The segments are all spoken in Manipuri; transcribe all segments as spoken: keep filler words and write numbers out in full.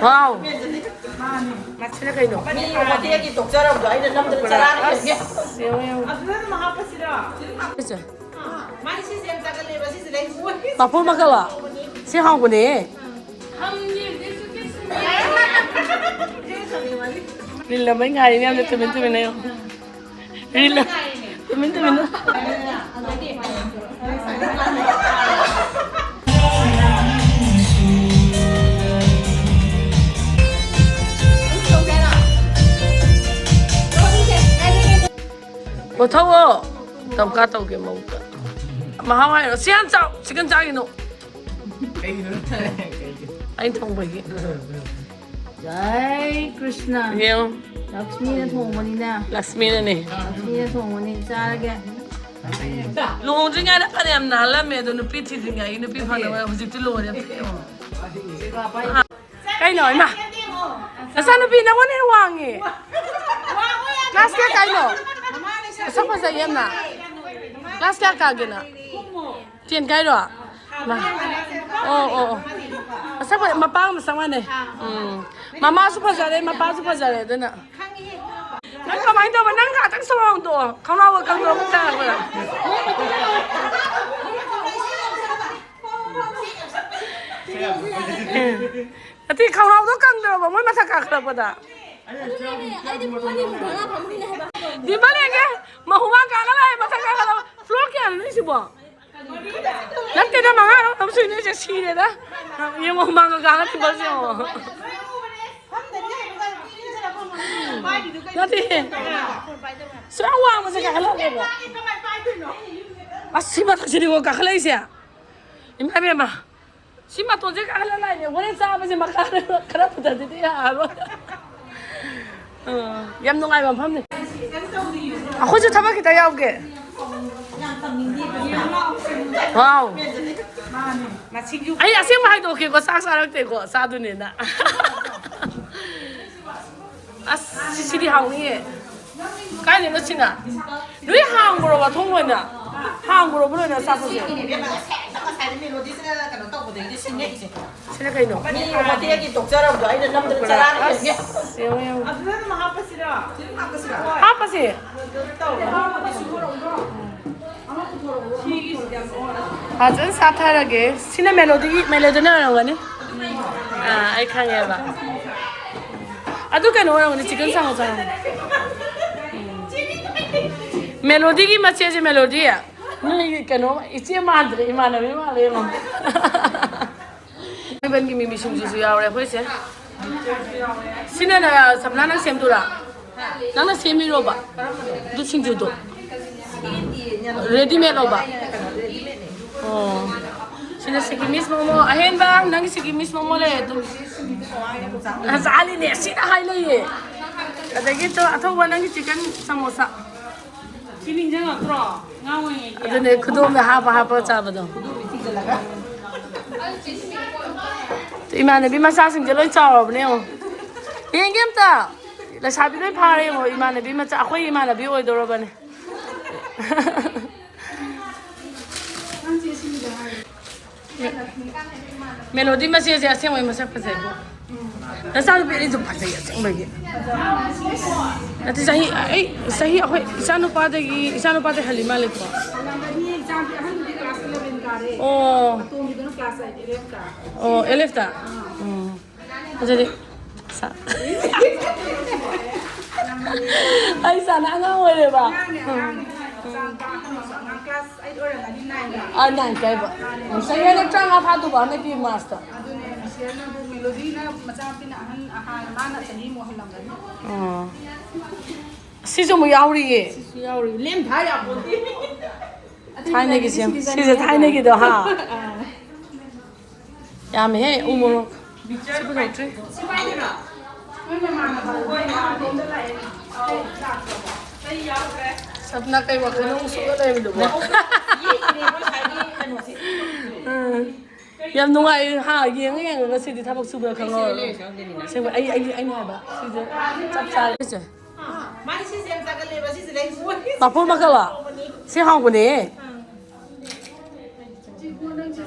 ꯋꯥꯎ꯫ ꯃꯁꯤꯅ ꯀꯩꯅꯣ? ꯃꯤ ꯍꯣꯇꯦꯜꯒꯤ ꯇꯣꯛꯆꯔꯕꯗꯣ ꯑꯩꯅ ꯅꯝꯗꯅ ꯆꯔꯥ ꯍꯦꯟꯒꯦ꯫ ꯑꯁ, ꯌꯦꯡꯉꯣ, ꯌꯦꯡꯉꯣ꯫ ꯑꯗꯨꯅ ꯑꯗꯨꯝ ꯍꯥꯞꯄꯁꯤꯔꯣ? ꯁꯤꯁꯦ꯫ ꯃꯥꯗꯤ ꯁꯤꯁꯦ ꯌꯥꯝ ꯆꯥꯒꯜꯂꯦꯕ, ꯁꯤꯁꯦ ꯂꯩ꯫ ꯃꯄꯨꯝ ꯑꯃꯈꯛꯂꯣ? ꯁꯤ ꯍꯥꯎꯕꯅꯦ꯫ ꯔꯤꯜ ꯑꯃ ꯉꯥꯏꯔꯤ ꯃꯌꯥꯝꯗꯣ ꯇꯨꯃꯤꯟ ꯇꯨꯃꯤꯟ ꯂꯩꯌꯣ꯫ ꯔꯤꯜ꯫ ꯇꯨꯃꯤꯟ ꯇꯨꯃꯤꯟ꯫ ꯄꯣꯊꯣꯛꯑꯣ꯫ ꯇꯧꯀꯥ ꯇꯧꯒꯦ ꯃꯧꯗ꯫ ꯃꯍꯥꯎ ꯍꯥꯏꯔꯣ꯫ ꯁꯤ ꯍꯥꯟꯅ ꯆꯥꯎ꯫ ꯆꯤꯛꯀꯟ ꯆꯥꯈꯤꯅꯨ꯫ ꯀꯩꯒꯤꯅꯣ? ꯑꯩꯅ ꯊꯣꯡꯕꯒꯤ꯫ ꯖꯥꯏ ꯀ꯭ꯔꯤꯁꯅ꯫ ꯌꯦꯡꯉꯣ꯫ ꯂꯛꯁꯃꯤꯅ ꯊꯣꯡꯕꯅꯤꯅ꯫ ꯂꯛꯁꯃꯤꯅꯅꯦ꯫ ꯂꯛꯁꯃꯤꯅ ꯊꯣꯡꯕꯅꯤ, ꯆꯥꯔꯒꯦ꯫ ꯂꯨꯍꯣꯡꯗ꯭ꯔꯤꯉꯩꯗ ꯐꯅꯌꯥꯝ ꯅꯥꯍꯜꯂꯝꯃꯦ, ꯑꯗꯣ ꯅꯨꯄꯤ ꯊꯤꯗ꯭ꯔꯤꯉꯩꯒꯤ ꯅꯨꯄꯤ ꯐꯅꯕ ꯍꯧꯖꯤꯛꯇꯤ ꯂꯣꯏꯔꯦ꯫ ꯌꯦꯡꯉꯣ꯫ ꯀꯩꯅꯣ, ꯏꯃꯥ? ꯅꯆꯥꯅꯨꯄꯤ ꯅꯉꯣꯟꯗ ꯍꯦꯟꯅ ꯋꯥꯡꯉꯤ꯫ ꯀ꯭ꯂꯥꯁ ꯀꯌꯥ ꯀꯥꯏꯅꯣ? ꯃꯁꯛ ꯐꯖꯩ ꯌꯥꯝꯅ꯫ ꯀ꯭ꯂꯥꯁ ꯀꯌꯥ ꯀꯥꯒꯦ ꯅꯪ? Ten Cairo? ꯃꯥ-, ꯑꯣ, ꯑꯣ, ꯑꯣ꯫ ꯃꯁꯛ ꯐꯖ-, ꯃꯄꯥꯒ ꯃꯁꯛ ꯃꯥꯟꯅꯩ꯫ ꯎꯝ꯫ ꯃꯃꯥꯁꯨ ꯐꯖꯔꯦ, ꯃꯄꯥꯁꯨ ꯐꯖꯔꯦ, ꯑꯗꯨꯅ꯫ ꯅꯪ ꯀꯃꯥꯏꯅ ꯇꯧꯕ? ꯅꯪ ꯉꯥꯛꯇꯪ ꯁꯣꯔ ꯍꯣꯡꯗꯣꯛꯑꯣ꯫ ꯈꯣꯡꯅꯥꯎ ꯀꯪꯗ꯭ꯔꯣ? ꯑꯃꯨꯛ ꯇꯥꯔꯛꯄꯗ꯫ ꯅꯠꯇꯦ, ꯈꯣꯡꯅꯥꯎꯗꯣ ꯀꯪꯗ꯭ꯔꯕ ꯃꯣꯏ ꯃꯊꯛ ꯀꯥꯈꯠꯂꯛꯄꯗ? ꯗꯤꯝꯄꯜ ꯌꯦꯡꯒꯦ, ꯃꯍꯨꯃꯥꯡ ꯀꯥꯈꯠꯂꯛꯑꯦ, ꯃꯊꯛ ꯀꯥꯈꯠꯂꯛꯄ꯫ ꯐ꯭ꯂꯣꯔ ꯀꯌꯥꯅꯣ ꯅꯣꯏꯁꯤꯕꯣ? ꯅꯠꯇꯦꯗ, ꯃꯉꯥꯔꯛ ꯑꯃ ꯁꯨꯏꯅꯦ, ꯁꯤꯔꯦꯗ꯫ ꯌꯦꯡꯉꯣ, ꯍꯨꯃꯥꯡꯒ ꯀꯥꯈꯠꯂꯤꯕ ꯌꯦꯡꯉꯣ꯫ ꯅꯠꯇꯦ꯫ ꯁꯨꯛ ꯌꯥꯝ ꯋꯥꯡꯕꯁꯦ ꯀꯥꯈꯠꯂꯛꯑꯦꯕ꯫ ꯑꯁ, ꯁꯤ ꯃꯊꯛꯁꯤꯗꯤꯀꯣ ꯀꯥꯈꯠꯂꯛꯏꯁꯦ꯫ ꯏꯃꯥ ꯏꯕꯦꯝꯃ꯫ ꯁꯤ ꯃꯇꯣꯟꯁꯦ ꯀꯥꯈꯠꯂ ꯂꯥꯛꯏꯅꯦ꯫ ꯍꯣꯔꯦꯟ ꯆꯥꯕꯁꯦ ꯃꯈꯥꯗ ꯈꯔ ꯄꯨꯊꯗꯗꯤ ꯌꯥꯔꯔꯣꯏ꯫ ꯑ, ꯌꯥꯝ ꯅꯨꯡꯉꯥꯏꯕ ꯃꯐꯝꯅꯤ꯫ ꯑꯩꯈꯣꯏꯁꯨ ꯊꯕꯛ ꯈꯤꯇ ꯌꯥꯎꯒꯦ꯫ ꯋꯥꯎ꯫ ꯑꯩ ꯑꯁꯦꯡꯕ ꯍꯥꯏꯗꯣꯛꯀꯦꯀꯣ, ꯆꯥꯛ ꯆꯥꯔꯛꯇꯦꯀꯣ, ꯆꯥꯗꯣꯏꯅꯦꯅ꯫ ꯑꯁ, ꯁꯤ-, ꯁꯤꯗꯤ ꯍꯥꯎꯅꯤꯌꯦ꯫ ꯀꯥꯏꯗꯩꯅꯣ ꯁꯤꯅ? ꯂꯣꯏ ꯍꯥꯡꯕ꯭ꯔꯣꯕ ꯊꯣꯡ ꯂꯣꯏꯅ? ꯍꯥꯡꯕ꯭ꯔꯣꯕ ꯂꯣꯏꯅ ꯑꯆꯥꯄꯣꯠꯁꯦ? ꯁꯤꯅ ꯀꯩꯅꯣ? ꯃꯤ ꯍꯣꯇꯦꯜꯒꯤ ꯇꯣꯛꯆꯔꯕꯗꯣ ꯑꯩꯅ ꯅꯝꯗꯅ ꯆꯔꯥ ꯍꯦꯟꯒꯦ꯫ ꯑꯁ, ꯌꯦꯡꯉꯣ, ꯌꯦꯡꯉꯣ꯫ ꯑꯗꯨꯗ ꯑꯗꯨꯝ ꯍꯥꯞꯄꯁꯤꯔꯣ? ꯍꯥꯞꯄꯁꯦ꯫ ꯐꯖꯅ ꯆꯥꯊꯔꯒꯦ꯫ ꯁꯤꯅ ꯃꯦꯂꯣꯗꯤꯒꯤ, ꯃꯦꯂꯣꯗꯤꯅ ꯑꯣꯏꯔꯝꯒꯅꯤ꯫ ꯑꯥ, ꯑꯩ ꯈꯪꯉꯦꯕ꯫ ꯑꯗꯨ ꯀꯩꯅꯣ ꯑꯣꯏꯔꯝꯒꯅꯤ, ꯆꯤꯛꯀꯟ ꯁꯃꯣꯁꯥ ꯑꯣꯏꯔꯝꯒꯅꯤ꯫ ꯃꯦꯂꯣꯗꯤꯒꯤ ꯃꯆꯦꯁꯦ ꯃꯦꯂꯣꯗꯤ꯫ ꯅꯣꯏꯒꯤ ꯀꯩꯅꯣ, ꯏꯆꯦ ꯃꯥꯟꯗ꯭ꯔꯦ, ꯏꯃꯥꯟꯅꯕꯤ ꯃꯥꯜꯂꯦ ꯌꯦꯡꯉꯣ꯫ ꯊꯥꯡꯃꯩꯕꯟꯒꯤ ꯃꯤꯃꯤ ꯁꯤꯡꯖꯨꯁꯨ ꯌꯥꯎꯔꯦ ꯑꯩꯈꯣꯏꯁꯦ꯫ ꯁꯤꯅ ꯅ-, ꯁꯝꯂꯥ ꯅꯪ ꯁꯦꯝꯗꯣꯏꯔꯥ? ꯅꯪꯅ ꯁꯦꯝꯃꯤꯔꯣꯕ? ꯑꯗꯨ ꯁꯤꯡꯖꯨꯗꯣ? ꯔꯦꯗꯤꯃꯦꯗ ꯂꯧꯕ? ꯑꯣ꯫ ꯁꯤꯅ ꯁꯤꯀꯤꯃꯤꯁ ꯃꯣꯃꯣ꯫ ꯑꯍꯦꯟꯕ ꯅꯪꯒꯤ ꯁꯤꯀꯤꯃꯤꯁ ꯃꯣꯃꯣ ꯂꯩ ꯑꯗꯨ꯫ ꯑ, ꯆꯥꯂꯤꯅꯦ, ꯁꯤꯗ ꯍꯥꯏ ꯂꯩꯌꯦ꯫ ꯑꯗꯒꯤ ꯇꯣ ꯑꯊꯧꯕ ꯅꯪꯒꯤ ꯆꯤꯛꯀꯟ ꯁꯃꯣꯁꯥ꯫ ꯁꯤ ꯅꯤꯡꯁꯤꯡꯉꯛꯇ꯭ꯔꯣ? ꯑꯉꯥꯡ ꯑꯣꯏꯔꯤꯉꯩꯒꯤ꯫ ꯑꯗꯨꯅꯦ, ꯈꯨꯗꯣꯝꯗ ꯍꯥꯞꯄ ꯍꯥꯞꯄ ꯆꯥꯕꯗꯣ꯫ ꯏꯃꯥꯟꯅꯕꯤ ꯃꯆꯥꯁꯤꯡꯁꯦ ꯂꯣꯏ ꯆꯥꯎꯔꯕꯅꯦ ꯌꯦꯡꯉꯣ꯫ ꯌꯦꯡꯒꯦ ꯑꯝꯇ꯫ ꯂꯩꯁꯥꯕꯤ ꯂꯣꯏ ꯐꯥꯔꯦ ꯌꯦꯡꯉꯣ꯫ ꯏꯃꯥꯟꯅꯕꯤ ꯃꯆꯥ, ꯑꯩꯈꯣꯏ ꯏꯃꯥꯟꯅꯕꯤ ꯑꯣꯏꯗꯧꯔꯕꯅꯦ꯫ ꯃꯦꯂꯣꯗꯤ ꯃꯆꯦꯁꯦ ꯑꯁꯦꯡꯕꯩ ꯃꯁꯛ ꯐꯖꯩꯕꯣ꯫ ꯅꯆꯥꯅꯨꯄꯤ ꯑꯅꯤꯗꯨ ꯐꯖꯩ ꯑꯁꯦꯡꯕꯒꯤ꯫ ꯅꯠꯇꯦ, ꯆꯍꯤ, ꯑꯩ, ꯆꯍꯤ ꯑꯩꯈꯣꯏ ꯏꯆꯥꯅꯨꯄꯥꯗꯒꯤ, ꯏꯆꯥꯅꯨꯄꯥꯗꯒꯤ ꯍꯜꯂꯤ ꯃꯥꯜꯂꯦꯀꯣ꯫ ꯍꯜꯂꯝꯒꯅꯤ, ꯏꯆꯥꯅꯨꯄꯤ ꯑꯍꯟꯗꯨꯗꯤ class eleven ꯀꯥꯔꯦ꯫ ꯑꯣ꯫ ꯑꯇꯣꯝꯕꯤꯗꯨꯅ class eight, eleven ꯀꯥꯔꯦ꯫ ꯑꯣ, eleven ꯇ? ꯑꯥ꯫ ꯎꯝ꯫ ꯑꯗꯨꯗꯤ ꯁꯥ-, ꯑꯩ ꯁꯥꯅ ꯑꯉꯥꯡ ꯑꯣꯏꯔꯦꯕ꯫ ꯑꯉꯥꯡꯅꯦ, ꯑꯉꯥꯡꯅꯦ, ꯑꯉꯥꯡꯅꯦ꯫ ꯃꯆꯥꯅꯨꯄꯥ ꯑꯍꯟꯗꯨꯁꯨ ꯑꯉꯥꯡ class eight ꯑꯣꯏꯔꯝꯒꯅꯤ, nine ꯀꯥꯔꯦ꯫ ꯑꯥ, nine ꯀꯥꯏꯕ꯫ ꯃꯥꯅꯦ꯫ ꯆꯍꯤ ꯑꯩꯅ ꯇꯔꯥꯃꯉꯥ ꯐꯥꯗꯧꯕ ꯍꯟꯗꯛꯀꯤ March ꯇ꯫ ꯑꯗꯨꯅꯦ, ꯃꯤꯁꯤꯌꯔꯅ ꯑꯗꯨ ꯃꯦꯂꯣꯗꯤꯅ ꯃꯆꯥꯅꯨꯄꯤꯅ ꯑꯍꯟ, ꯑꯍꯥꯟ, ꯃꯥꯅ ꯆꯍꯤ ꯑꯃꯨꯛ ꯍꯜꯂꯝꯒꯅꯤ꯫ ꯑꯣ꯫ ꯁꯤꯁꯨ ꯑꯃꯨꯛ ꯌꯥꯎꯔꯤꯌꯦ꯫ ꯁꯤꯁꯨ ꯌꯥꯎꯔꯤ꯫ ꯂꯦꯝ ꯊꯥ ꯌꯥꯄꯣꯟꯇꯦ꯫ ꯊꯥꯏꯅꯒꯤ ꯁꯦꯝ-, ꯁꯤꯁꯦ ꯊꯥꯏꯅꯒꯤꯗꯣ, ꯍꯥ? ꯑꯥ꯫ ꯌꯥꯝꯃꯦꯍꯦ, ꯎ ꯃꯣꯔꯣꯛ꯫ ꯁꯤ ꯄꯨꯊꯣꯛꯇ꯭ꯔꯤ꯫ ꯁꯞꯅ ꯀꯩ ꯋꯥꯈꯜꯅꯣ ꯑꯃꯨꯛ ꯁꯨꯛꯂ ꯂꯩꯔꯝꯃꯤꯗꯨꯕꯣ? ꯎꯝ꯫ ꯌꯥꯝ ꯅꯨꯡꯉꯥꯏ, ꯍꯥ? ꯌꯦꯡꯉ ꯌꯦꯡꯉꯒ ꯁꯤꯗꯤ ꯊꯕꯛ ꯁꯨꯕꯗ ꯈꯪꯍꯧꯔꯔꯣꯏ꯫ ꯑꯁꯦꯡꯕ, ꯑꯩ, ꯑꯩ, ꯑꯩꯅ ꯍꯥꯏꯕ, ꯁꯤꯁꯦ ꯆꯞ ꯆꯥꯔꯦ꯫ ꯃꯥꯗꯤ ꯁꯤꯁꯦ ꯌꯥꯝ ꯆꯥꯒꯜꯂꯦꯕ, ꯁꯤꯁꯦ ꯂꯩ꯫ ꯄꯥꯐꯣꯔ ꯃꯀꯛꯂꯣ? ꯁꯤ ꯍꯥꯎꯕꯅꯦ꯫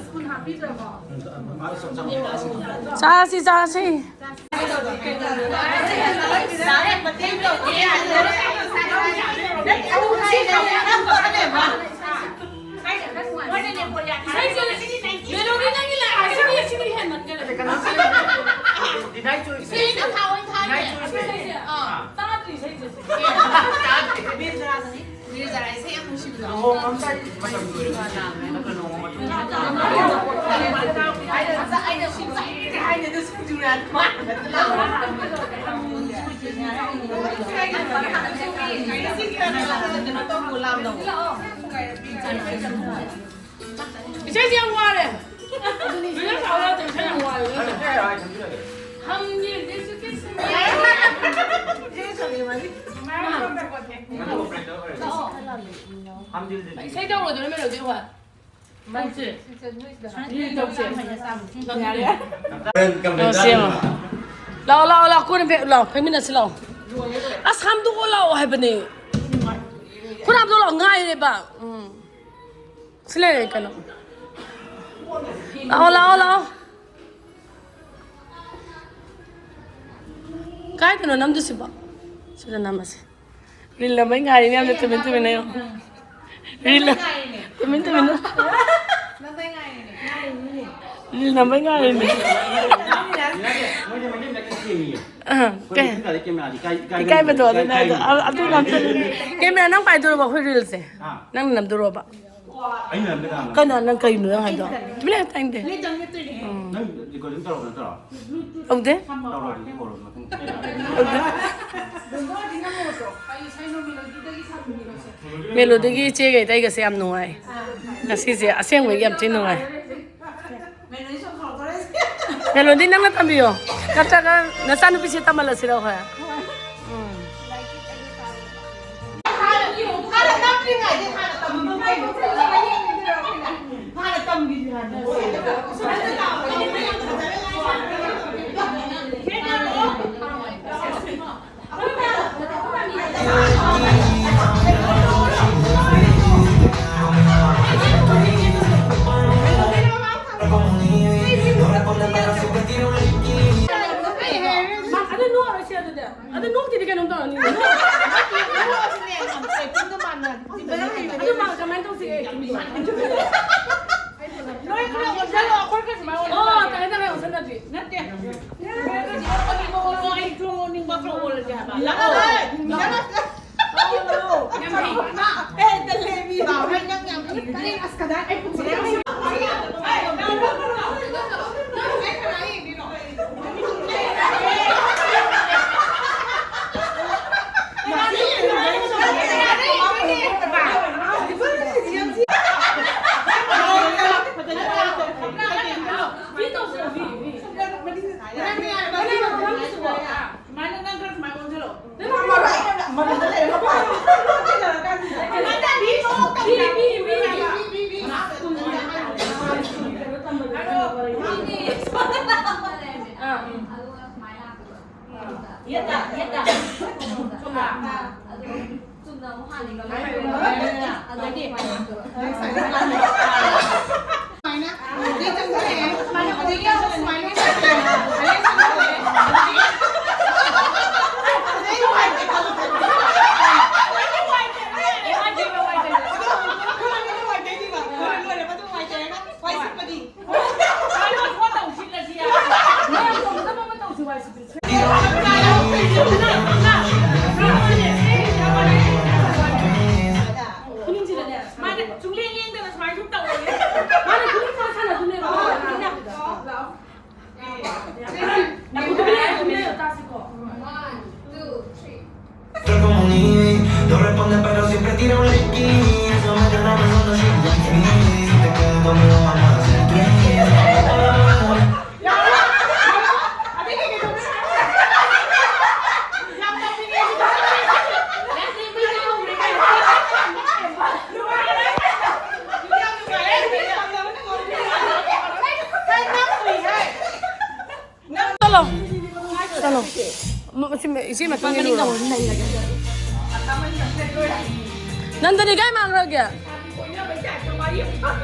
ꯆꯥꯁꯤ, ꯆꯥꯁꯤ꯫ ꯏꯆꯦꯁꯤ ꯌꯥꯝ ꯋꯥꯔꯦ꯫ ꯅꯪ ꯁꯥꯎ ꯌꯥꯗ꯭ꯔꯣ? ꯏꯆꯦ ꯌꯥꯝ ꯋꯥꯔꯦ꯫ ꯏꯁꯩ ꯇꯧꯔꯣꯏꯗꯣꯏꯔꯣ, ꯃꯦꯂꯣꯗꯤ? ꯍꯣꯏ꯫ ꯂꯥꯛꯑꯣ, ꯂꯥꯛꯑꯣ, ꯂꯥꯛꯑꯣ, ꯀꯣꯟꯅ ꯐꯦ-, ꯂꯥꯛꯑꯣ, ꯐꯦꯡꯃꯤꯟꯅꯁꯤ ꯂꯥꯛꯑꯣ꯫ ꯑꯁ, ꯍꯥꯝꯗꯣꯛꯑꯣ ꯂꯥꯛꯑꯣ ꯍꯥꯏꯕꯅꯦ꯫ ꯈꯨꯠ ꯍꯥꯝꯗꯣꯛꯑꯣ ꯂꯥꯛꯑꯣ, ꯉꯥꯏꯔꯦꯕ꯫ ꯎꯝ꯫ ꯁꯤ ꯂꯩꯔꯦ ꯀꯩꯅꯣ꯫ ꯂꯥꯛꯑꯣ, ꯂꯥꯛꯑꯣ, ꯂꯥꯛꯑꯣ꯫ ꯀꯥꯏꯗꯅꯣ ꯅꯝꯗꯣꯏꯁꯤꯕꯣ? ꯁꯤꯗ ꯅꯝꯃꯁꯤ꯫ ꯔꯤꯜ ꯅꯝꯕꯩ ꯉꯥꯏꯔꯤ ꯃꯌꯥꯝꯗꯣ ꯇꯨꯃꯤꯟ ꯇꯨꯃꯤꯟ ꯂꯩꯌꯣ꯫ ꯔꯤꯜ ꯅꯝ-, ꯇꯨꯃꯤꯟ ꯇꯨꯃꯤꯟ ꯂꯩꯌꯣ꯫ ꯔꯤꯜ ꯅꯝꯕꯩ ꯉꯥꯏꯔꯤꯅꯦ꯫ ꯑ, ꯀꯩ? ꯏꯀꯥꯏꯕꯗꯣ ꯑꯗꯨꯅ ꯑꯗꯨ, ꯑ-, ꯑꯗꯨ ꯉꯥꯛꯇꯅꯤ꯫ ꯀꯦꯃꯦꯔꯥ ꯅꯪ ꯄꯥꯏꯗꯣꯔꯕ ꯑꯩꯈꯣꯏ ꯔꯤꯜꯁꯦ? ꯅꯪ ꯅꯝꯗꯣꯔꯕ? ꯑꯩꯅ ꯅꯝꯒꯦ ꯇꯧꯔꯝꯕꯅꯦ꯫ ꯀꯩꯅꯣ ꯅꯪ ꯀꯩꯅꯣ ꯅꯪ ꯍꯥꯏꯗꯣ? ꯇꯨꯃꯤꯟ ꯂꯩꯌꯨ, ꯇꯥꯅꯤꯡꯗꯦ꯫ ꯎꯝ꯫ ꯅꯪ ꯔꯦꯀꯣꯔꯗꯤꯡ ꯇꯧꯔꯕ ꯅꯠꯇ꯭ꯔꯣ? ꯇꯧꯗꯦ꯫ ꯇꯧꯔꯗꯤ ꯍꯧꯔꯣ ꯃꯊꯪ꯫ ꯇꯧꯗꯦ꯫ ꯃꯦꯂꯣꯗꯤꯒꯤ ꯏꯆꯦꯒ ꯏꯇꯩꯒꯁꯦ ꯌꯥꯝ ꯅꯨꯡꯉꯥꯏ꯫ ꯉꯁꯤꯁꯦ ꯑꯁꯦꯡꯕꯒꯤ ꯌꯥꯝ ꯊꯤ ꯅꯨꯡꯉꯥꯏ꯫ ꯃꯦꯂꯣꯗꯤ ꯅꯪꯅ ꯇꯝꯕꯤꯌꯣ꯫ ꯅꯠꯇ꯭ꯔꯒ ꯅꯆꯥꯅꯨꯄꯤꯁꯦ ꯇꯝꯍꯜꯂꯁꯤꯔꯣ ꯑꯩꯈꯣꯏ? ꯎꯝ꯫ ꯅꯣꯛꯇꯤꯗꯤ ꯀꯩꯅꯣꯝ ꯇꯧꯔꯅꯤ꯫ ꯑꯗꯨ ꯃꯥ ꯀꯃꯥꯏꯅ ꯇꯧꯁꯤꯒꯦ? ꯅꯣꯏ ꯈꯔ ꯑꯣꯟꯁꯤꯜꯂꯣ, ꯑꯩꯈꯣꯏ ꯈꯔ ꯁꯨꯃꯥꯏꯅ ꯑꯣꯟꯁꯤꯜꯂꯣ꯫ ꯑꯣ, ꯇꯥꯏ ꯇꯥꯏ ꯑꯣꯟꯁꯤꯜꯂꯗꯤ꯫ ꯅꯠꯇꯦ꯫ ꯅꯣꯏ ꯈꯔ ꯑꯣꯟꯁꯤꯜꯂꯣ, ꯑꯩ ꯁꯨꯝ ꯑꯣꯟꯅꯤꯡꯕ ꯈꯔ ꯑꯣꯜꯂꯁꯦ ꯍꯥꯏꯕ꯫ ꯌꯥꯝ ꯍꯩ꯫ ꯑꯦ, ꯇꯜꯂꯦ, ꯃꯤ꯫ ꯂꯥꯎ, ꯍꯩ, ꯅꯪ ꯌꯥꯝ ꯍꯩ꯫ ꯑꯁ, ꯀꯗꯥꯏ ꯑꯩ ꯄꯨꯛꯁꯤꯗ ꯌꯥꯝ ꯍꯩ꯫ ꯁꯨꯃꯥꯏꯅ ꯅꯪ ꯈꯔ ꯁꯨꯃꯥꯏꯅ ꯑꯣꯟꯁꯤꯜꯂꯣ꯫ ꯌꯦꯠꯇ, ꯌꯦꯠꯇ꯫ ꯆꯨꯝꯅ꯫ ꯆꯨꯝꯅ ꯑꯃꯨꯛ ꯍꯥꯟꯅ ꯏꯔꯣ꯫ ꯑꯗꯨꯗꯤ ꯁꯨꯃꯥꯏꯅ꯫ ꯁꯨꯃꯥꯏꯅ꯫ ꯑꯗꯩ ꯆꯪꯁꯤꯜꯂꯛꯑꯦ꯫ ꯑꯗꯒꯤ ꯑꯃꯨꯛ ꯁꯨꯃꯥꯏꯅ ꯆꯪꯁꯤꯜꯂꯛꯑꯦ꯫ ꯑꯗꯩ ꯆꯪꯁꯤꯜꯂꯛꯑꯦ꯫ ꯑꯗꯩ ꯅꯨꯡꯉꯥꯏꯇꯦ꯫ ꯑꯗꯣ ꯈꯔ ꯅꯨꯡꯉꯥꯏꯇꯦ ꯁꯤꯒ꯫ ꯂꯣꯏꯔꯦ, ꯂꯣꯏꯔꯦ, ꯃꯗꯨ ꯅꯨꯡꯉꯥꯏꯇꯦ ꯍꯥꯏꯔꯒ ꯋꯥꯏ ꯁꯤꯠꯄꯗꯤ꯫ ꯃꯌꯥꯝ ꯇꯧꯒꯗꯕ ꯑꯃ ꯇꯧꯁꯤ, ꯋꯥꯏ ꯁꯤꯠꯄꯗꯤ꯫ ꯈꯨꯅꯤꯡꯁꯤꯗꯅꯦ꯫ ꯃꯥꯅ ꯁꯨꯡꯂꯦꯡ ꯂꯦꯡꯗꯅ ꯁꯨꯃꯥꯏꯅ ꯁꯨꯝ ꯇꯧꯔꯦ꯫ ꯃꯥꯅ ꯈꯨꯅꯤꯡ ꯁꯥ ꯁꯥꯟꯅꯗꯣꯏꯅꯦꯕ꯫ ꯉꯥꯏꯈꯣ, ꯇꯨꯃꯤꯟ ꯂꯩꯌꯨ, ꯇꯨꯃꯤꯟ ꯂꯩꯌꯨ, ꯇꯥꯁꯤꯀꯣ꯫ One, two, three. Como un niño, no responde, pero siempre tira un liqui. Eso me tiene pensando, she like me. Si te quedas conmigo, vamos a hacer twins. ꯆꯠꯂꯣ꯫ ꯆꯠꯂꯣ꯫ ꯃ-, ꯁꯤ, ꯁꯤ ꯃꯇꯨꯡ ꯏꯜꯂꯨꯔꯣ꯫ ꯅꯟꯗꯅꯤ ꯀꯥꯏ ꯃꯥꯡꯈ꯭ꯔꯒꯦ?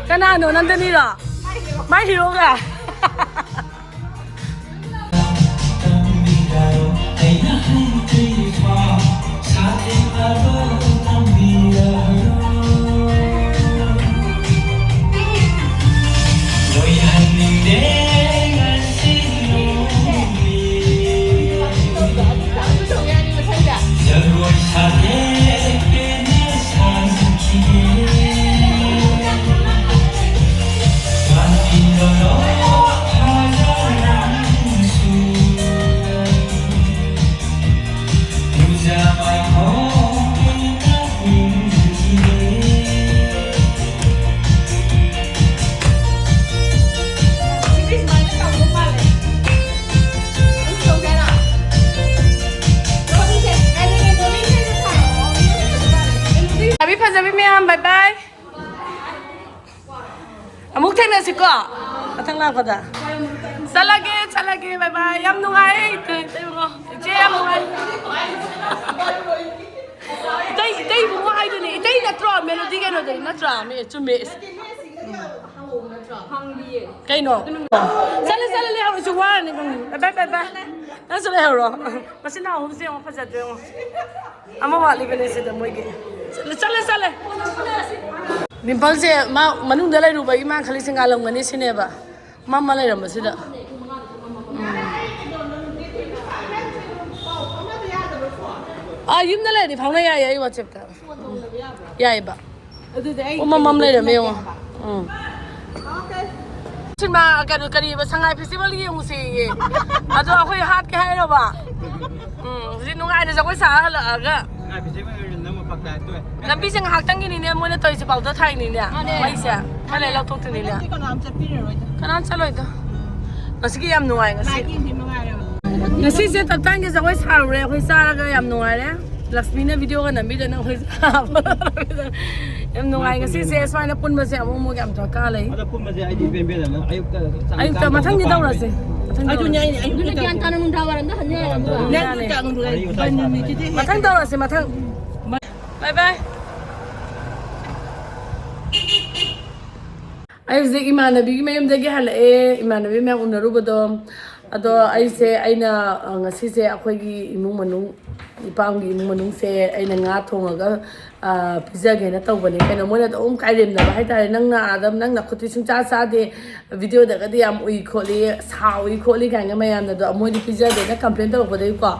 ꯀꯅꯥꯅꯣ, ꯅꯟꯗꯅꯤꯔꯣ? ꯃꯥꯏ ꯍꯤꯔꯣꯒ? Bye bye. ꯑꯃꯨꯛ ꯊꯦꯡꯅꯁꯤꯀꯣ, ꯃꯊꯪ ꯂꯥꯛꯄꯗ꯫ ꯆꯠꯂꯒꯦ, ꯆꯠꯂꯒꯦ, bye bye. ꯌꯥꯝ ꯅꯨꯡꯉꯥꯏ꯫ ꯏꯇꯩ, ꯏꯇꯩ, ꯏꯆꯦ ꯌꯥꯝ ꯅꯨꯡꯉꯥꯏ꯫ ꯏꯇꯩ, ꯏꯇꯩ ꯏꯕꯨꯡꯉꯣ ꯍꯥꯏꯗꯨꯅꯦ꯫ ꯏꯇꯩ ꯅꯠꯇ꯭ꯔꯣ? ꯃꯦꯂꯣꯗꯤ ꯀꯩꯅꯣꯗꯨꯅꯤ ꯅꯠꯇ꯭ꯔꯣ? ꯃꯦ-, ꯆꯨꯝꯃꯦ꯫ ꯀꯩꯅꯣ? ꯆꯠꯂꯦ, ꯆꯠꯂꯦ, ꯂꯩꯍꯧꯔꯣ꯫ ꯏꯁꯨ ꯋꯥꯔꯅꯤ꯫ Bye, bye, bye. ꯅꯪꯁꯨ ꯂꯩꯍꯧꯔꯣ꯫ ꯃꯆꯤꯟ ꯃꯅꯥꯎ ꯑꯍꯨꯝꯁꯦ ꯌꯦꯡꯉꯣ, ꯐꯖꯗ꯭ꯔꯣ ꯌꯦꯡꯉꯣ꯫ ꯑꯃ ꯋꯥꯠꯂꯤꯕꯅꯦ ꯁꯤꯗ ꯃꯣꯏꯒꯤ꯫ ꯆꯠꯂꯦ, ꯆꯠꯂꯦ, ꯆꯠꯂꯦ꯫ ꯗꯤꯝꯄꯜꯁꯦ ꯃꯥ ꯃꯅꯨꯡꯗ ꯂꯩꯔꯨꯕꯒꯤ ꯃꯥ ꯈꯜꯂꯤꯁꯦ ꯉꯥꯜꯂꯝꯒꯅꯤ ꯁꯤꯅꯦꯕ꯫ ꯃꯝꯃ ꯂꯩꯔꯝꯕꯁꯤꯗ꯫ ꯎꯝ꯫ ꯑꯥ, ꯌꯨꯝꯗ ꯂꯩꯔꯗꯤ ꯐꯥꯎꯅ ꯌꯥꯏꯌꯦ ꯑꯩ WhatsApp-ꯇ꯫ ꯎꯝ꯫ ꯌꯥꯏꯌꯦꯕ꯫ ꯑꯗꯨꯗꯤ ꯑꯩ ꯄꯨꯡꯃꯝ ꯃꯝ ꯂꯩꯔꯝꯃꯦ ꯌꯦꯡꯉꯣ꯫ ꯎꯝ꯫ ꯁꯤꯃꯥ, ꯀꯩꯅꯣ, ꯀꯔꯤꯕ, ꯁꯉꯥꯏ festival ꯌꯦꯡꯉꯨꯁꯦꯌꯦ꯫ ꯑꯗꯣ ꯑꯩꯈꯣꯏ ꯍꯥꯠꯀꯦ ꯍꯥꯏꯔꯕ? ꯎꯝ, ꯍꯧꯖꯤꯛ ꯅꯨꯡꯉꯥꯏꯅ ꯖꯒꯣꯏ ꯁꯥꯔ ꯍꯜꯂꯛꯑꯒ꯫ ꯁꯉꯥꯏ festival ꯑꯣꯏꯅ ꯅꯝꯕ ꯄꯛ ꯇꯥꯏ, ꯇꯣꯛꯑꯦ꯫ ꯂꯝꯕꯤꯁꯦ ꯉꯥꯏꯍꯥꯛꯇꯪꯒꯤꯅꯤꯅꯦ ꯃꯣꯏꯅ ꯇꯧꯔꯤꯁꯦ, ꯄꯥꯎꯗ ꯊꯥꯏꯅꯤꯅꯦ꯫ ꯃꯥꯅꯦ꯫ ꯃꯩꯁꯦ ꯈꯔ ꯂꯩꯔ ꯂꯧꯊꯣꯛꯇꯣꯏꯅꯤꯅꯦ꯫ ꯍꯟꯗꯛꯇꯤ ꯀꯅꯥꯝ ꯆꯠꯄꯤꯔꯔꯣꯏꯗ꯫ ꯀꯅꯥꯝ ꯆꯠꯂꯣꯏꯗ꯫ ꯉꯁꯤꯒꯤ ꯌꯥꯝ ꯅꯨꯡꯉꯥꯏ ꯉꯁꯤ꯫ ꯂꯥꯏꯠ ꯌꯦꯡꯕꯤ ꯃꯉꯥꯏꯔꯦꯕ꯫ ꯉꯁꯤꯁꯦ ꯇꯞꯇꯥꯏꯒꯤ ꯖꯒꯣꯏ ꯁꯥꯔꯨꯔꯦ ꯑꯩꯈꯣꯏ, ꯆꯥꯔꯒ ꯌꯥꯝ ꯅꯨꯡꯉꯥꯏꯔꯦ꯫ ꯂꯛꯁꯃꯤꯅ video-ꯒ ꯅꯝꯕꯤꯗꯅ ꯑꯩꯈꯣꯏ ꯆꯥꯕ꯫ ꯌꯥꯝ ꯅꯨꯡꯉꯥꯏ ꯉꯁꯤꯁꯦ꯫ ꯁꯨꯃꯥꯏꯅ ꯄꯨꯟꯕꯁꯦ ꯑꯃꯨꯛ ꯑꯃꯨꯛ ꯌꯥꯝ ꯗꯔꯀꯥꯔ ꯂꯩ꯫ ꯑꯗꯣ ꯄꯨꯟꯕꯁꯦ ꯑꯩꯗꯤ ꯏꯄꯦꯟ ꯄꯦꯟꯗ ꯅꯪ ꯑꯌꯨꯛꯇ ꯆꯥꯛ ꯑꯌꯨꯛꯇ ꯆꯥꯕ ꯃꯊꯪꯗꯤ ꯄꯥꯝꯃꯦ꯫ ꯇꯧꯔꯁꯦ꯫ ꯃꯊꯪ ꯑꯗꯨꯅꯦ ꯇꯧꯔꯁꯦ꯫ ꯑꯩꯅ ꯑꯌꯨꯛꯇ ꯑꯗꯨꯅ ꯒ꯭ꯌꯥꯟ ꯇꯥꯅ ꯅꯨꯡꯗꯥꯡ ꯋꯥꯏꯔꯝꯗ ꯍꯟ ꯌꯥꯏ ꯑꯗꯨꯒ꯫ ꯅꯪ ꯌꯥꯅꯤ꯫ ꯆꯥꯛ ꯅꯨꯡꯗꯥꯡ ꯃꯊꯪ ꯇꯧꯔꯁꯦ, ꯃꯊꯪ꯫ Bye bye. ꯑꯩ ꯍꯧꯖꯤꯛ ꯏꯃꯥꯟꯅꯕꯤꯒꯤ ꯃꯌꯨꯝꯗꯒꯤ ꯍꯜꯂꯛꯑꯦ, ꯏꯃꯥꯟꯅꯕꯤ ꯃꯌꯥꯝ ꯎꯅꯔꯨꯕꯗꯣ꯫ ꯑꯗꯣ ꯑꯩꯁꯦ, ꯑꯩꯅ, ꯑ, ꯉꯁꯤꯁꯦ ꯑꯩꯈꯣꯏꯒꯤ ꯏꯃꯨꯡ ꯃꯅꯨꯡ, ꯏꯄꯥꯝꯒꯤ ꯏꯃꯨꯡ ꯃꯅꯨꯡꯁꯦ ꯑꯩꯅ ꯉꯥ ꯊꯣꯡꯉꯒ, ꯑ, ꯄꯤꯖꯒꯦꯅ ꯇꯧꯕꯅꯦ꯫ ꯀꯩꯅꯣ, ꯃꯣꯏꯅ ꯑꯗꯨꯝ ꯀꯥꯏꯔꯦꯝꯅꯕ ꯍꯥꯏꯇꯥꯔꯦ, "ꯅꯪꯅ ꯑꯥꯗ, ꯅꯪ ꯅꯈꯨꯠꯇꯤ ꯁꯨꯡꯆꯥ ꯆꯥꯗꯦ, video-ꯗꯒꯗꯤ ꯌꯥꯝ ꯎꯏ ꯈꯣꯠꯂꯤ, ꯁꯥꯎꯏ ꯈꯣꯠꯂꯤ" ꯀꯥꯏꯅ ꯃꯌꯥꯝꯅ ꯑꯗꯣ ꯃꯣꯏꯗꯤ ꯄꯤꯖꯗꯦꯅ complain ꯇꯧꯔꯛꯄꯗꯒꯤꯀꯣ,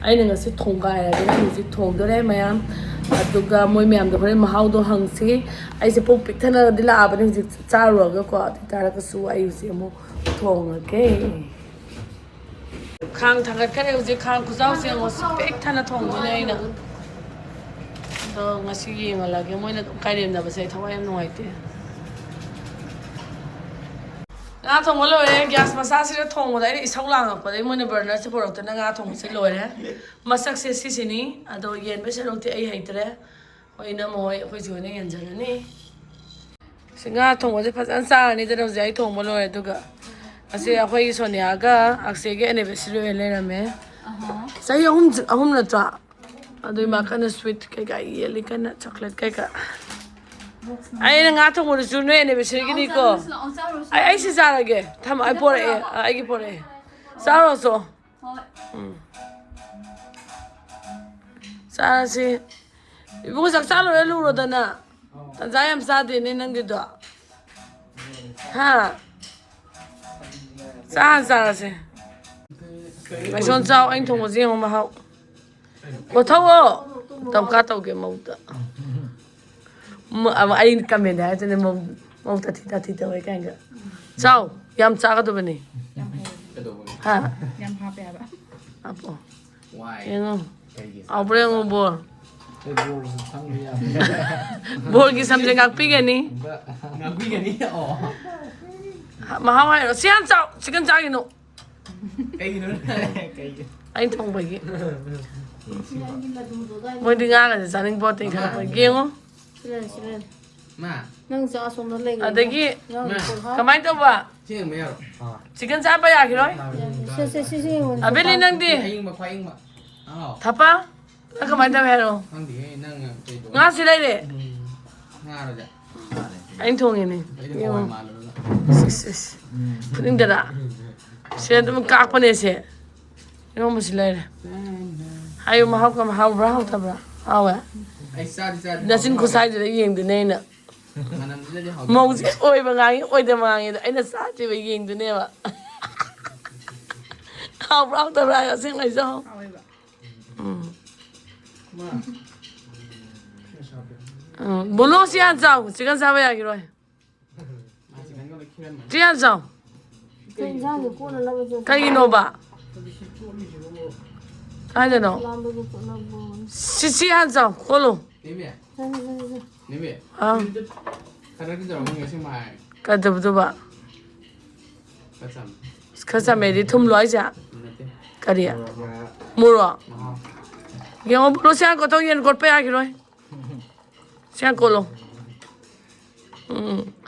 ꯑꯩꯅ ꯉꯁꯤ ꯊꯣꯡꯒꯥꯏꯔꯒꯦ꯫ ꯑꯩ ꯍꯧꯖꯤꯛ ꯊꯣꯡꯗꯣꯔꯦ ꯃꯌꯥꯝ, ꯑꯗꯨꯒ ꯃꯣꯏ ꯃꯌꯥꯝꯗꯣ ꯍꯣꯔꯦꯟ ꯃꯍꯥꯎꯗꯣ ꯍꯪꯁꯤ꯫ ꯑꯩꯁꯦ ꯄꯨꯛ ꯄꯤꯛ ꯊꯟꯅꯗꯤ ꯂꯥꯛꯑꯕꯅꯦ ꯍꯧꯖꯤꯛ ꯆꯥꯔꯨꯔꯒꯀꯣ꯫ ꯑꯗꯨ ꯑꯣꯏꯇꯥꯔꯒꯁꯨ ꯑꯩ ꯍꯧꯖꯤꯛ ꯑꯃꯨꯛ ꯊꯣꯡꯉꯒꯦ꯫ ꯈꯥꯡ ꯊꯥꯡꯒꯠꯈꯔꯦ ꯍꯧꯖꯤꯛ꯫ ꯈꯥꯡ ꯈꯨꯆꯥꯎꯁꯦ ꯌꯦꯡꯉꯣ, ꯁꯤ ꯄꯤꯛ ꯊꯟꯅ ꯊꯣꯡꯗꯣꯏꯅꯦ ꯑꯩꯅ꯫ ꯑꯗꯣ ꯉꯁꯤ ꯌꯦꯡꯍꯜꯂꯒꯦ꯫ ꯃꯣꯏꯅ ꯑꯗꯨꯝ ꯀꯥꯏꯔꯦꯝꯅꯕꯁꯦ ꯑꯩ ꯊꯋꯥꯏ ꯌꯥꯝ ꯅꯨꯡꯉꯥꯏꯇꯦ꯫ ꯉꯥ ꯊꯣꯡꯕ ꯂꯣꯏꯔꯦ꯫ Gas ꯃꯆꯥꯁꯤꯗ ꯊꯣꯡꯕꯗ ꯑꯩꯅ ꯏꯁꯧ ꯂꯥꯡꯉꯛꯄꯗꯒꯤ ꯃꯣꯏꯅ burner-ꯁꯦ ꯄꯨꯔꯛꯇꯅ ꯉꯥ ꯊꯣꯡꯕꯁꯦ ꯂꯣꯏꯔꯦ꯫ ꯃꯁꯛꯁꯦ ꯁꯤꯁꯤꯅꯤ꯫ ꯑꯗꯣ ꯌꯦꯟꯕꯩ ꯁꯔꯨꯛꯇꯤ ꯑꯩ ꯍꯩꯇ꯭ꯔꯦ꯫ ꯑꯩꯈꯣꯏ ꯏꯅꯝꯃ ꯍꯣꯏ, ꯑꯩꯈꯣꯏ ꯆꯦ ꯍꯣꯏꯅ ꯌꯦꯟꯖꯔꯅꯤ꯫ ꯁꯤ ꯉꯥ ꯊꯣꯡꯕꯁꯦ ꯐꯖꯅ ꯆꯥꯔꯅꯤꯗꯅ ꯍꯧꯖꯤꯛ ꯑꯩ ꯊꯣꯡꯕ ꯂꯣꯏꯔꯦ꯫ ꯑꯗꯨꯒ ꯉꯁꯤ ꯑꯩꯈꯣꯏꯒꯤ ꯁꯣꯅꯤꯌꯥꯒ ꯑꯛꯁꯦꯒꯤ anniversary ꯑꯣꯏꯅ ꯂꯩꯔꯝꯃꯦ꯫ ꯆꯍꯤ ꯑꯍꯨꯝ, ꯑꯍꯨꯝ ꯅꯠꯇ꯭ꯔꯣ? ꯑꯗꯨꯏ ꯃꯥ ꯀꯟꯅ sweet ꯀꯩꯀꯥ ꯌꯦꯜꯂꯤ, ꯀꯟꯅ chocolate ꯀꯩꯀꯥ꯫ ꯑꯩꯅ ꯉꯥ ꯊꯣꯡꯕꯗꯨꯁꯨ ꯅꯣꯏ anniversaryꯒꯤꯅꯤꯀꯣ꯫ ꯑꯩ, ꯑꯩ ꯁꯤ ꯆꯥꯔꯒꯦ꯫ ꯊꯝꯃꯣ, ꯑꯩ ꯄꯣꯔꯛꯑꯦ꯫ ꯑ, ꯑꯩꯒꯤ ꯄꯣꯔꯛꯑꯦ꯫ ꯆꯥꯔꯣ ꯆꯣ꯫ ꯎꯝ꯫ ꯆꯥꯔꯁꯤ꯫ ꯏꯕꯨꯡꯉꯣ, ꯆꯥꯛ ꯆꯥ ꯂꯣꯏꯔ ꯂꯨꯔꯣꯗꯅ꯫ ꯇꯟꯖꯥ ꯌꯥꯝ ꯆꯥꯗꯦꯅꯦ ꯅꯪꯒꯤꯗꯣ꯫ ꯍꯥ? ꯆꯥ ꯆꯥꯔꯁꯦ꯫ ꯃꯥꯏꯁꯣꯟ ꯆꯥꯎ, ꯑꯩꯅ ꯊꯣꯡꯕꯁꯦ ꯌꯦꯡꯉꯣ ꯃꯍꯥꯎ꯫ ꯀꯣꯊꯧꯑꯣ꯫ ꯇꯝꯀꯥ ꯇꯧꯒꯦ ꯃꯧꯗ꯫ ꯃ-, ꯑꯃ ꯑꯩ comment ꯍꯥꯏꯔꯛꯇꯣꯏꯅꯦ, "ꯃꯧ, ꯃꯧ ꯇꯥꯊꯤ ꯇꯥꯊꯤ ꯇꯧꯋꯦ" ꯀꯥꯏꯅꯒ꯫ ꯆꯥꯎ, ꯌꯥꯝ ꯆꯥꯒꯗꯕꯅꯤ꯫ ꯌꯥꯝ ꯍꯩ꯫ ꯍꯥ? ꯌꯥꯝ ꯍꯥꯞꯄꯦ ꯍꯥꯏꯕ꯫ ꯍꯥꯞꯄꯣ꯫ ꯋꯥꯏ꯫ ꯌꯦꯡꯉꯣ꯫ ꯀꯩꯒꯤ? ꯍꯥꯎꯕ꯭ꯔꯥ ꯌꯦꯡꯉꯣ, ꯕꯣꯔ꯫ ꯑꯩ ꯕꯣꯔꯁꯨ ꯈꯪꯕ ꯌꯥꯗꯦ꯫ ꯕꯣꯔꯒꯤ ꯁꯝꯁꯦ ꯉꯥꯛꯄꯤꯒꯅꯤ꯫ ꯉꯥꯛꯄꯤꯒꯅꯤ? ꯑꯣ꯫ ꯃꯍꯥꯎ ꯍꯥꯏꯔꯣ꯫ ꯁꯤ ꯍꯥꯟꯅ ꯆꯥꯎ꯫ Chicken ꯆꯥꯒꯤꯅꯣ꯫ ꯀꯩꯒꯤꯅꯣ? ꯀꯩꯒꯤ? ꯑꯩꯅ ꯊꯣꯡꯕꯒꯤ꯫ ꯃꯣꯏꯗꯤ ꯉꯥꯒꯁꯦ ꯆꯥꯅꯤꯡ ꯄꯣꯠꯇꯦ ꯈꯪꯕ꯭ꯔꯥ? ꯌꯦꯡꯉꯣ꯫ ꯁꯤ ꯂꯩꯔꯦ, ꯁꯤ ꯂꯩꯔꯦ꯫ ꯃꯥ꯫ ꯅꯪ ꯆꯥꯛ ꯑꯁꯣꯝꯗ ꯂꯩꯈ꯭ꯔꯦ꯫ ꯑꯗꯒꯤ ꯅꯪ ꯃꯥ꯫ ꯀꯣꯜ ꯍꯥ? ꯀꯃꯥꯏꯅ ꯇꯧꯕ? ꯁꯤ ꯌꯦꯡꯕ ꯌꯥꯔꯣ? ꯑꯥ꯫ Chicken ꯆꯥ ꯌꯥꯈꯤꯔꯣꯏ? ꯌꯥꯔꯦ, ꯁꯦ, ꯁꯦ, ꯁꯤ, ꯁꯤ ꯌꯦꯡꯉꯣ, ꯑꯕꯦꯂꯤ, ꯆꯥꯛ ꯅꯪꯗꯤ? ꯑꯌꯤꯡꯕ, ꯈ꯭ꯋꯥꯏ ꯑꯌꯤꯡꯕ꯫ ꯑꯥꯎ꯫ ꯊꯥꯄꯥ? ꯅꯪ ꯀꯃꯥꯏꯅ ꯇꯧꯋꯦ ꯍꯥꯏꯔꯣ? ꯈꯪꯗꯦꯍꯦ, ꯅꯪ ꯀꯩꯗꯧꯕ? ꯉꯥ ꯁꯤ ꯂꯩꯔꯦ꯫ ꯎꯝ꯫ ꯉꯥꯔꯣꯁꯦ? ꯑꯩꯅ ꯊꯣꯡꯉꯤꯅꯦ꯫ ꯑꯩꯗꯤ ꯌꯦꯡꯉꯣ꯫ ꯍꯋꯥꯏ ꯃꯥꯜꯂꯨꯔꯒ꯫ ꯏꯁ, ꯏꯁ, ꯏꯁ꯫ ꯎꯝ꯫ ꯐꯨꯅꯤꯡꯗꯔꯥ? ꯁꯦ ꯑꯗꯨꯝ ꯀꯥꯛꯄꯅꯦ ꯁꯦ꯫ ꯏꯔꯣꯝꯕꯁꯤ ꯂꯩꯔꯦ꯫ ꯍꯥꯏꯌꯨ, ꯃꯍꯥꯎ ꯀꯃꯥꯏ, ꯍꯥꯎꯕ꯭ꯔꯥ ꯍꯥꯎꯇꯕ꯭ꯔꯥ? ꯍꯥꯎꯋꯦ? ꯑꯩ ꯆꯥꯗꯤ ꯆꯥꯗ꯭ꯔꯤ꯫ ꯅꯆꯤꯟ ꯈꯨꯁꯥꯏꯗꯨꯗ ꯌꯦꯡꯗꯣꯏꯅꯦ ꯑꯩꯅ꯫ ꯃꯅꯝꯁꯤꯗꯗꯤ ꯍꯥꯎꯗꯤ ꯃꯧꯁꯦ ꯍꯥꯎꯋꯦ꯫ ꯑꯣꯏꯕ ꯉꯥꯡꯉꯤ, ꯑꯣꯏꯗꯕ ꯉꯥꯡꯉꯤ ꯑꯗꯣ ꯑꯩꯅ ꯆꯥꯗ꯭ꯔꯤꯕ ꯌꯦꯡꯗꯣꯏꯅꯦꯕ꯫ ꯍꯥꯎꯕ꯭ꯔꯥ ꯍꯥꯎꯇꯕ꯭ꯔꯥ ꯍꯥꯏꯌꯣ, ꯑꯁꯦꯡꯕ ꯍꯥꯏꯖꯧ꯫ ꯍꯥꯎꯋꯦꯕ꯫ ꯎꯝ꯫ ꯃꯥ꯫ ꯎꯝ, ꯕꯨꯂꯣ ꯁꯤ ꯍꯥꯟꯅ ꯆꯥꯎ, chicken ꯆꯥꯕ ꯌꯥꯈꯤꯔꯣꯏ꯫ ꯃꯥ chicken ꯒ ꯂꯣꯏ ꯈꯤꯔꯝꯃꯅꯤ꯫ ꯁꯤ ꯍꯥꯟꯅ ꯆꯥꯎ꯫ ꯑꯩꯈꯣꯏ ꯏꯟꯖꯥꯡꯗꯣ ꯀꯣꯟꯅ ꯂꯧꯔꯁꯦ꯫ ꯀꯩꯒꯤꯅꯣꯕ? ꯀꯥꯏꯗꯅꯣ? ꯂꯥꯝꯕꯒꯤ ꯆꯠꯅꯕ꯫ ꯁꯤ, ꯁꯤ ꯍꯥꯟꯅ ꯆꯥꯎ, ꯈꯣꯠꯂꯨ꯫ ꯅꯦꯃꯦ꯫ ꯆꯠꯁꯦ, ꯆꯠꯁꯦ, ꯆꯠꯁꯦ꯫ ꯅꯦꯃꯦ꯫ ꯑꯥ꯫ ꯈꯗꯛꯇꯤ ꯇꯧꯔꯝꯃꯣꯏ ꯉꯁꯤ ꯃꯥ ꯍꯥꯏ꯫ ꯀꯩꯗꯧꯕꯗꯨꯕ? ꯈꯔ ꯆꯝꯃꯦ꯫ ꯈꯔ ꯆꯝꯃꯦꯗꯤ ꯊꯨꯝꯂꯣ ꯍꯥꯏꯁꯦ? ꯅꯠꯇꯦ꯫ ꯀꯔꯤ? ꯃꯣꯔꯣꯛ꯫ ꯃꯣꯔꯣꯛ? ꯃꯍꯥꯎ꯫ ꯌꯦꯡꯉꯣ, ꯕꯨꯂꯣ ꯁꯤ ꯍꯥꯟꯅ ꯀꯣꯠꯊꯣꯛ, ꯌꯦꯟ ꯀꯣꯠꯄ ꯌꯥꯈꯤꯔꯣꯏ꯫ ꯁꯤ ꯌꯥꯝ ꯀꯣꯠꯂꯣ꯫ ꯎꯝ꯫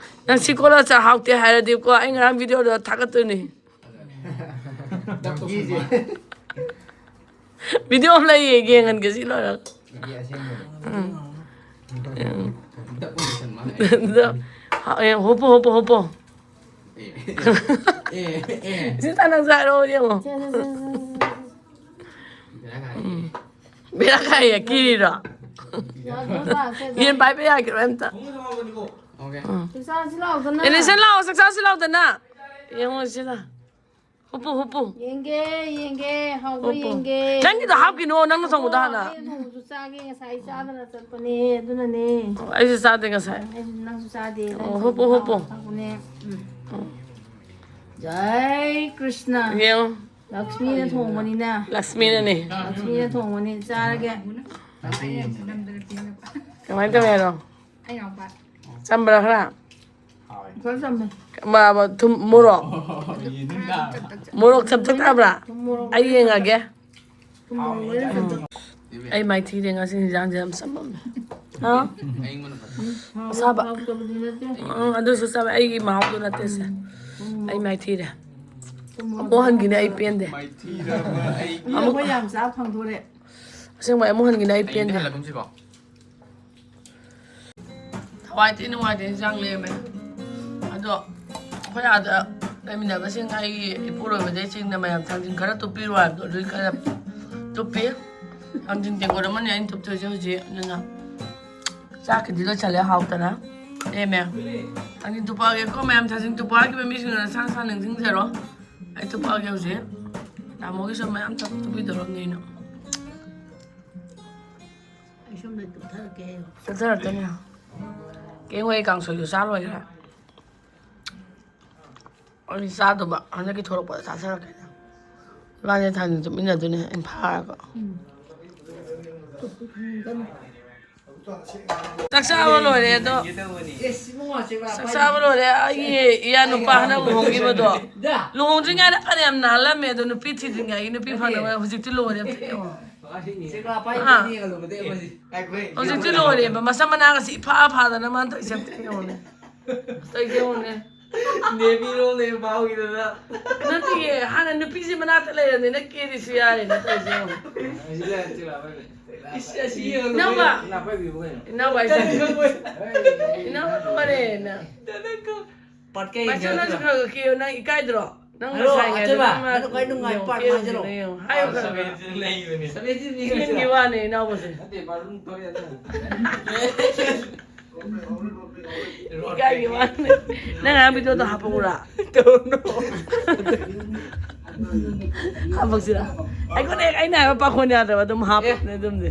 ꯅꯪ ꯁꯤ ꯀꯣꯠꯂ ꯆꯥ ꯍꯥꯎꯇꯦ ꯍꯥꯏꯔꯗꯤꯀꯣ, ꯑꯩ ꯉꯔꯥꯡ ꯚꯤꯗꯤꯑꯣꯗ ꯊꯥꯒꯠꯇꯣꯏꯅꯤ꯫ ꯚꯤꯗꯤꯑꯣ ꯑꯃ ꯂꯩꯌꯦ, ꯌꯦꯡꯍꯟꯒꯦ ꯁꯤ ꯂꯣꯏꯔꯒ꯫ ꯎꯝ꯫ ꯑꯗꯣ, ꯑꯦ, ꯍꯣꯞꯄꯣ, ꯍꯣꯞꯄꯣ, ꯍꯣꯞꯄꯣ꯫ ꯁꯤ ꯇꯥ ꯅꯪꯁꯨ ꯍꯥꯏꯔꯛꯑꯣ ꯌꯦꯡꯉꯣ꯫ ꯎꯝ꯫ ꯕꯦꯔꯥ ꯀꯥꯏꯌꯦ, ꯀꯤꯔꯤꯔꯣ? ꯌꯦꯟ ꯄꯥꯏꯕ ꯌꯥꯈꯤꯔꯣꯏ ꯑꯝꯇ꯫ ꯎꯝ꯫ ꯆꯥꯛ ꯆꯥꯁꯤ ꯂꯥꯎꯗꯅ꯫ ꯑꯦ, ꯅꯦꯁꯟ ꯂꯥꯛꯑꯣ, ꯆꯥꯛ ꯆꯥꯁꯤ ꯂꯥꯎꯗꯅ꯫ ꯌꯦꯡꯉꯣ ꯁꯤꯗ꯫ ꯍꯨꯞꯄꯨ, ꯍꯨꯞꯄꯨ꯫ ꯌꯦꯡꯒꯦ, ꯌꯦꯡꯒꯦ, ꯍꯥꯎꯕ꯭ꯔꯥ ꯍꯨꯞꯄꯨ꯫ ꯌꯦꯡꯒꯦ꯫ ꯅꯪꯒꯤꯗꯣ ꯍꯥꯞꯈꯤꯅꯣ, ꯅꯪꯅ ꯊꯣꯡꯕꯗꯣ ꯍꯥꯟꯅ꯫ ꯑꯩꯅ ꯊꯣꯡꯕꯁꯨ ꯆꯥꯒꯦ, ꯉꯁꯥꯏ ꯑꯩ ꯆꯥꯗꯅ ꯆꯠꯄꯅꯦ, ꯑꯗꯨꯅꯅꯦ꯫ ꯑꯣ, ꯑꯩꯁꯨ ꯆꯥꯗꯦ ꯉꯁꯥꯏ꯫ ꯑꯩꯁꯨ, ꯅꯪꯁꯨ ꯆꯥꯗꯦ, ꯅꯪ ꯑꯣ, ꯍꯨꯞꯄꯨ, ꯍꯨꯞꯄꯨ꯫ ꯊꯛꯄꯅꯦ꯫ ꯎꯝ꯫ ꯎꯝ꯫ ꯖꯥꯏ ꯀ꯭ꯔꯤꯁꯅ꯫ ꯌꯦꯡꯉꯣ꯫ ꯂꯛꯁꯃꯤꯅ ꯊꯣꯡꯕꯅꯤꯅ꯫ ꯂꯛꯁꯃꯤꯅꯅꯦ꯫ ꯂꯛꯁꯃꯤꯅ ꯊꯣꯡꯕꯅꯤ, ꯆꯥꯔꯒꯦ꯫ ꯀꯃꯥꯏꯅ ꯇꯧꯋꯦ ꯍꯥꯏꯅꯣ? ꯆꯝꯕ꯭ꯔꯥ ꯈꯔ? ꯈꯔ ꯆꯝꯃꯦ꯫ ꯃ-, ꯃ-, ꯊꯨꯝ, ꯃꯣꯔꯣꯛ? ꯃꯣꯔꯣꯛ ꯆꯝꯊꯛ ꯇꯥꯕ꯭ꯔꯥ? ꯊꯨꯝ ꯃꯣꯔꯣꯛ ꯑꯩ ꯌꯦꯡꯉꯒꯦ꯫ ꯊꯨꯝ ꯃꯣꯔꯣꯛ ꯂꯣꯏꯅ ꯆꯝꯊꯛ꯫ ꯑꯩ ꯃꯥꯏꯊꯤꯔꯦ ꯉꯁꯤ ꯏꯟꯖꯥꯡꯁꯦ ꯌꯥꯝ ꯆꯝꯃꯝꯃꯦ꯫ ꯍꯥ? ꯎꯝ, ꯑꯁꯥꯕ꯫ ꯍꯥꯎꯇꯕꯗꯤ ꯅꯠꯇꯦ꯫ ꯎꯝ, ꯑꯗꯨꯁꯨ ꯆꯥꯕ ꯑꯩꯒꯤ ꯃꯍꯥꯎꯗꯣ ꯅꯠꯇꯦꯁꯦ꯫ ꯊꯨꯝ ꯃꯣꯔꯣꯛ꯫ ꯑꯩ ꯃꯥꯏꯊꯤꯔꯦ꯫ ꯊꯨꯝ ꯃꯣꯔꯣꯛ꯫ ꯑꯃꯨꯛ ꯍꯟꯈꯤꯅꯤ ꯑꯩ ꯄꯦꯟꯗꯦ꯫ ꯃꯤ ꯑꯩꯈꯣꯏ ꯌꯥꯝ ꯆꯥꯕ ꯐꯪꯗꯣꯔꯦ꯫ ꯑꯁꯦꯡꯕ ꯑꯩ ꯑꯃꯨꯛ ꯍꯟꯈꯤꯅꯤ ꯑꯩ ꯄꯦꯟꯗꯦ꯫ ꯊꯋꯥꯏ ꯊꯤ ꯅꯨꯡꯉꯥꯏꯇꯦ, ꯏꯟꯁꯥꯡ ꯂꯦꯝꯃꯦ꯫ ꯑꯗꯣ ꯑꯩꯈꯣꯏ ꯑꯥꯗ ꯂꯩꯃꯤꯟꯅꯕꯁꯤꯡ, ꯑꯩꯒꯤ ꯏꯄꯨꯔꯣꯏꯕꯗꯩ ꯆꯤꯡꯅ ꯃꯌꯥꯝ ꯊꯥꯡꯖꯤꯡ ꯈꯔ ꯇꯨꯞꯄꯤꯔꯣ ꯍꯥꯏꯕꯗꯣ, ꯑꯗꯨꯒꯤ ꯈꯔ ꯇꯨꯞꯄꯤ꯫ ꯊꯥꯡꯖꯤꯡ ꯇꯦꯡꯀꯣꯠ ꯑꯃꯅꯤ ꯑꯩꯅ ꯇꯨꯞꯇꯣꯏꯁꯦ ꯍꯧꯖꯤꯛ, ꯑꯗꯨꯅ ꯆꯥꯛꯀꯤꯗꯤ ꯂꯣꯏꯁꯜꯂꯦ, ꯍꯥꯎꯇꯅ ꯂꯦꯝꯃꯦ꯫ ꯊꯥꯡꯖꯤꯡ ꯇꯨꯞꯄꯛꯑꯒꯦꯀꯣ ꯃꯌꯥꯝ, ꯊꯥꯡꯖꯤꯡ ꯇꯨꯞꯄ ꯍꯥꯏꯈꯤꯕ ꯃꯤꯁꯤꯡꯗꯨꯅ ꯅꯁꯥ ꯅꯁꯥ ꯅꯤꯡꯁꯤꯡꯖꯔꯣ꯫ ꯑꯩ ꯇꯨꯞꯄꯛꯑꯒꯦ ꯍꯧꯖꯤꯛ꯫ ꯇꯥꯃꯣꯒꯤꯁꯨ ꯃꯌꯥꯝ ꯇꯨꯞ-, ꯇꯨꯞꯄꯤꯗꯧꯔꯕꯅꯤ ꯑꯩꯅ꯫ ꯑꯩ ꯁꯣꯝꯗ ꯇꯨꯞꯊꯔꯛꯀꯦ ꯍꯥꯏꯌꯣ꯫ ꯇꯨꯞꯊꯔꯛꯇꯣꯏꯅꯦ꯫ ꯀꯦꯡꯉꯣꯏ ꯀꯥꯡꯁꯣꯏꯁꯨ ꯆꯥ ꯂꯣꯏꯈ꯭ꯔꯦ꯫ ꯑꯩ ꯆꯥꯗꯧꯕ ꯍꯟꯗꯛꯀꯤ ꯊꯣꯛꯂꯛꯄꯗ ꯆꯥꯊꯔꯛꯀꯦ꯫ ꯏꯕꯥꯅꯤ ꯊꯥꯡꯖꯤꯡ ꯇꯨꯞꯃꯤꯟꯅꯗꯣꯏꯅꯦ ꯑꯩꯅ ꯐꯥꯔꯒ꯫ ꯎꯝ꯫ ꯆꯥꯛ ꯆꯥꯕ ꯂꯣꯏꯔꯦ ꯑꯗꯣ꯫ ꯆꯥꯛ ꯆꯥꯕ ꯂꯣꯏꯔꯦ꯫ ꯑꯩꯒꯤ ꯏꯌꯥ ꯅꯨꯄꯥ ꯍꯟꯗꯛ ꯂꯨꯍꯣꯡꯈꯤꯕꯗꯣ꯫ ꯂꯨꯍꯣꯡꯗ꯭ꯔꯤꯉꯩꯗ ꯐꯅꯌꯥꯝ ꯅꯥꯜꯂꯝꯃꯦ ꯑꯗꯣ ꯅꯨꯄꯤ ꯊꯤꯗ꯭ꯔꯤꯉꯩꯒꯤ ꯅꯨꯄꯤ ꯐꯪꯗꯕ ꯍꯧꯖꯤꯛꯇꯤ ꯂꯣꯏꯔꯦ ꯑꯝꯇ ꯌꯦꯡꯉꯣ꯫ ꯁꯦꯀ꯭ꯔꯥ ꯄꯥꯏꯕ ꯍꯥ꯫ ꯌꯦꯡꯍꯜꯂꯨꯕꯗꯩ ꯑꯩꯈꯣꯏꯁꯦ꯫ ꯍꯧꯖꯤꯛꯇꯤ ꯂꯣꯏꯔꯦꯕ, ꯃꯁꯝ ꯃꯅꯥꯒꯁꯤ ꯏꯐꯥ ꯐꯥꯗꯅ ꯃꯥꯅ ꯇꯧꯔꯤꯁꯦ ꯑꯝꯇ ꯌꯦꯡꯉꯨꯅꯦ꯫ ꯑꯝꯇ ꯌꯦꯡꯉꯨꯅꯦ꯫ ꯅꯦꯕꯤ ꯔꯣꯜꯅꯦ ꯃꯥꯎꯒꯤꯗꯅ꯫ ꯅꯠꯇꯤꯌꯦ, ꯍꯥꯟꯅ ꯅꯨꯄꯤꯁꯦ ꯃꯅꯥꯛꯇ ꯂꯩꯔꯕꯅꯤꯅ ꯀꯦꯔꯤꯁꯨ ꯌꯥꯔꯦꯅ ꯇꯧꯔꯤꯁꯦ ꯌꯦꯡꯉꯨꯅꯦ꯫ ꯏꯁ, ꯑꯁꯤ ꯌꯦꯡꯉꯨ, ꯏꯅꯥꯎꯕ꯫ ꯅꯨꯄꯤ ꯂꯥꯛꯄ ꯄꯤꯕ ꯀꯩꯅꯣ? ꯏꯅꯥꯎꯕ ꯑꯩꯁꯦ꯫ ꯀꯔꯤ ꯈꯪꯕ? ꯏꯅꯥꯎꯕꯅꯦꯅ꯫ ꯄꯥꯔꯠ ꯀꯌꯥ ꯃꯥꯏꯁꯦ ꯌꯦꯡꯒꯦ ꯅꯪꯁꯨ ꯍꯥꯏꯔꯛꯀꯦꯔꯣ? ꯈꯔ ꯈꯔ ꯀꯦꯌꯨ, ꯅꯪ ꯏꯀꯥꯏꯗ꯭ꯔꯣ? ꯅꯪ ꯍꯥꯏꯔꯣ, ꯉꯁꯥꯏ ꯍꯥꯏꯗꯣ ꯑꯆꯣꯏꯕ, ꯅꯪ ꯅꯪ ꯈ꯭ꯋꯥꯏ ꯅꯨꯡꯉꯥꯏꯕ ꯌꯦꯡꯉꯣ, ꯄꯥꯔꯠ ꯀꯦꯌꯨ ꯍꯥꯏꯖꯔꯣ꯫ ꯌꯦꯡꯉꯣ, ꯍꯥꯏꯌꯨ ꯈꯔ ꯈꯔ꯫ ꯁꯚꯦꯟꯇꯤꯟ ꯂꯩꯕꯅꯦ꯫ ꯁꯚꯦꯟꯇꯤꯟ ꯌꯦꯡꯉꯁꯤꯔꯣ? ꯆꯦꯟꯒꯤ ꯋꯥꯅꯦ ꯏꯅꯥꯎꯕꯁꯦ꯫ ꯅꯠꯇꯦ, ꯕꯥꯠꯔꯨꯝ ꯇꯣꯏꯂꯦꯠ꯫ ꯏꯀꯥꯏꯒꯤ ꯋꯥꯅꯦ꯫ ꯅꯪ ꯉꯔꯥꯡ ꯚꯤꯗꯤꯑꯣꯗꯣ ꯍꯥꯞꯄꯛꯎꯔꯥ? ꯇꯧꯅꯣ꯫ ꯍꯥꯞꯄꯛꯁꯤꯔꯥ? ꯑꯩꯉꯣꯟꯗ ꯍꯦꯛ ꯑꯩꯅ ꯍꯥꯏꯕ ꯄꯥꯈꯣꯟ ꯌꯥꯗ꯭ꯔꯕ ꯑꯗꯨꯝ ꯍꯥꯞꯄꯅꯦ ꯑꯗꯨꯝꯗꯤ꯫